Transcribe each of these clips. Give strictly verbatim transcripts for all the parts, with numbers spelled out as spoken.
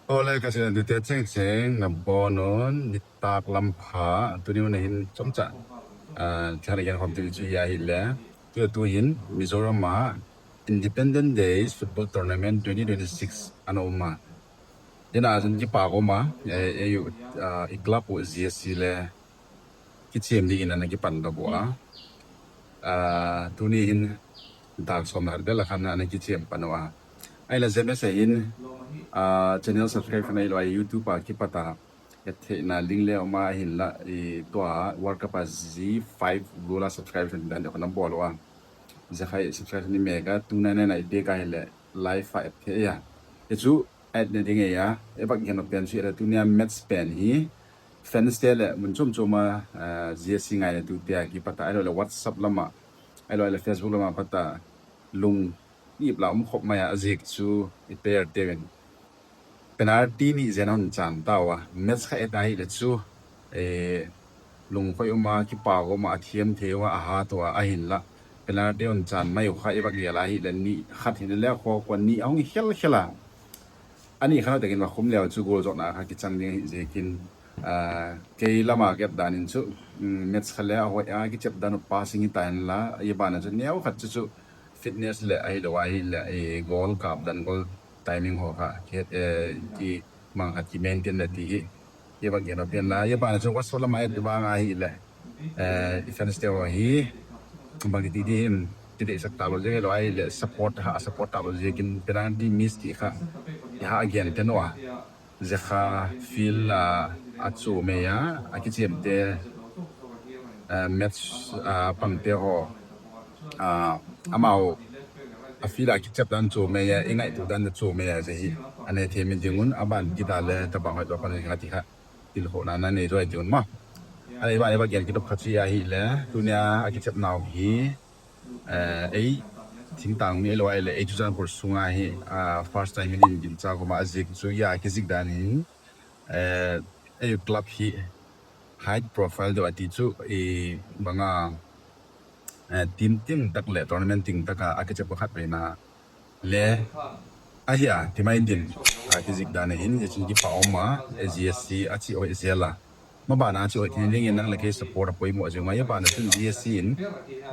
Ole, ka sina dute cheng cheng, nabonun, nitaklam pha, tuni u na hin chomcha, ah, thana gen khom ti chu ya hi le. Tu, tu hin, Mizoram a, Independent Day Football Tournament twenty twenty-six, ana um a. Ina jun kipa ko ma, eh, eh, yu, ah, i club u G S C le, kichem di ina na kipan da bo a. Ah, tuni hin, dak som har bela khan na kichep pan u a. Ai la Z M S a hin, ah, channel subscribe na i lo a YouTube a kipata. Ethei na link le uma hin la i tua World Cup a Z five gola subscribe dan de khana bol u a. Ze khai subscribe ni mega tu na na na i pe ka hi le live a ethei ya. E chu et ne ding e ya. E bak gen pen chu e tunia match pen hi. Fans te le mun chom chom a, ah, G S C ngai na tu te a kipata. Ai lo le WhatsApp lama. Ai lo le Facebook lama pata. Lung ip la um khop mai a zik chu i player te ven. Penalty ni zen hon chan ta u a. Match kha et a hi le chu, eh, lung khoi uma kipa ko ma a thiam thei u a, a hat u a, a hin la. Penalty hon chan mai u kha i bak gel a hi le ni khat hin le kho ko ni a hung khel khel a. Ani khan te kin va khum leo chu goal jot na kha kichang ding hi zekin, ah, kei lama kep dan in chu, mm, match kha le a hoi a kichep dan u passing hi ta hin la, i ba na chu neo khat chu chu fitness le ahi lo ahi le, eh, goal kap dan goal timing ho kha, ki, eh, ki mang khat ki maintain le ti hi. Ye bang gen pen la, ye bang chu WhatsApp lama et bang ahi le. Eh, i fans te ho hi, bang ti ti, ti de sak ta lo je lo ahi le, support ha, support ta lo je kin penalty miss ti kha. Ya again te no a. Ze kha field a, a chu me ya, a kichem te, eh, match, ah, pang te ho. Ah, amau a field a kichep dan chu me ya, i ngai tu dan chu me ya ze hi. Ane the mi ding un, a ban kita le, ta bang hoi to pan kha ti kha. Til ho na na nei joi ti un ma. Ane ba, ba gen ki to kha chi ya hi le, tunia a kichep nau hi. Eh, ei, thingtang mi lo ai le, ei chu jan por sunga hi, ah, first time hi din din cha ko ma zik chu ya kizik dan hi. Eh, ei club hi high profile do ati chu, eh, banga, eh, team ting tak le tournament ting tak a, a kichep khat pe na le, ahi a, ti mai din, a kizik dan hin, ye chin kipa um a, eh, G S C a chi oi zela. Ma bana chu oi tin ding in nang le kei support a poimo jing ma, ye bana chun G S C in,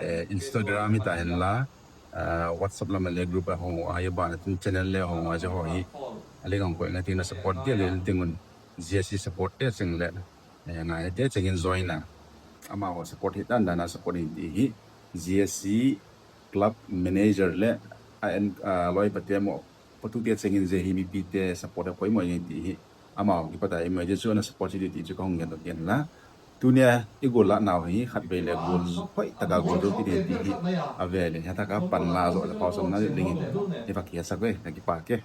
eh, Instagram hi ta hin la, ah, WhatsApp lama le group a hong a, ye bana chun channel le hong a je ho hi. A le gang ko na tin na support de le ding un G S C support te ching le, eh, ngai te ching in join na. Ama ho support hi dan dan a support in ti hi G S C club manager le a en, ah, loi pa te mo. Patu te ching in je hi mipi te support a poimo in ti hi. Ama ho kipata i mo je chu na support hi ti chu ka hong gen to gen la. Tunia i goal la nau hi khat vei le goal hoi taka goal do ti ti hi a ve le ha taka pan la zo le pau som na le ling in. I va kia sa ve na kipa ke.